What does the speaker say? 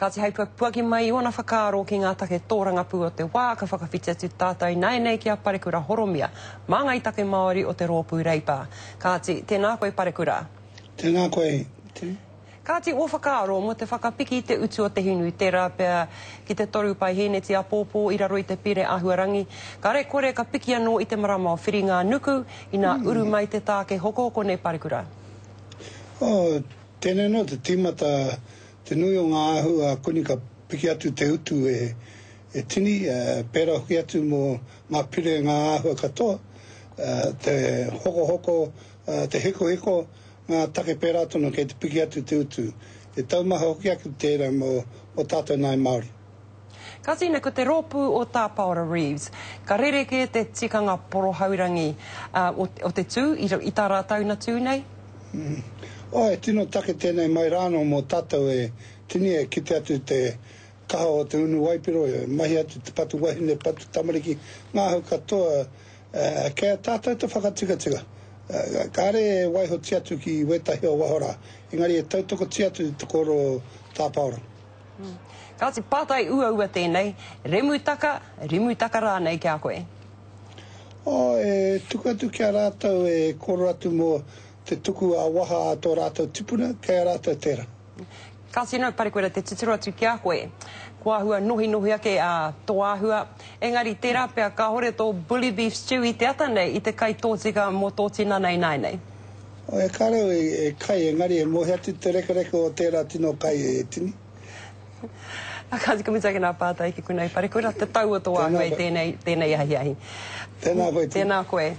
Kāti hei puapuaki mai i ōna whakaaro ki ngā take tōrangapū o te wā, ka whakawhiti atu tātou ināianei ki a Parekura Horomia, māngai take Māori o te Rōpū Reipa. Kāti, tēnā koe Parekura. Tēnā koe, Tini. Kāti, ō whakaaro mō te whakapiki i te utu o te hinu, tērā pea ki te toru paihēneti āpōpō i raro i te pire āhuarangi, kare kore ka piki anō i te marama o Whiringa-ā-nuku, inā uru mai te tāke hokohoko nei Parekura. Oh, tēnei anō te tīmata Te nui o ngā ahu a koni ka piki atu te utu e tini, pērā hoki atu mō ngā pire ngā āhua katoa, te hokohoko, te hikohiko, ngā take pērā tonu kei te piki atu te utu. E taumaha hoki ake tērā mō tātou Ngāi Māori. Ka tīna ko te rōpū o Tā Paora Reeves. Ka rerekē te tikanga porohaurangi o te tū i tā rātou na tū nei? Oh, e tino take tēnei mai rānō mō tātou e tini e kite atu te kaha o te unu waipiro, e mahi atu te patu wahine, patu tamariki, ngā hau katoa, kei a tātou te whakatikatika. Kāre e waihotia atu ki wētahi o waho rā, engari e tautokotia atu te kōrero o Tā Paora. Kāti, pātai uaua tēnei, remutaka, rimutaka rānei ki a koe? Oh, e tuku atu ki a rātou e kōrero atu mō te tuku ā-waha a tō rātou tipuna, kei a rātou tērā. Ka tino parekura te titiro atu ki a koe. Kua āhua nohinohi ake a tō āhua, engari tērā pea kāhore tō bully beef stew i te ata nei i te kai tōtika mō tō tinana ināianei. Oh, e kare au e kai, engari e moe atu te rekareka o tērā tino kai e tini. Kāti ka mutu ake nā pātai ki konei parekura, te tau o tō āhua i tēnei, tēnei ahiahi. Tēnā koe Tini. Tēnā koe.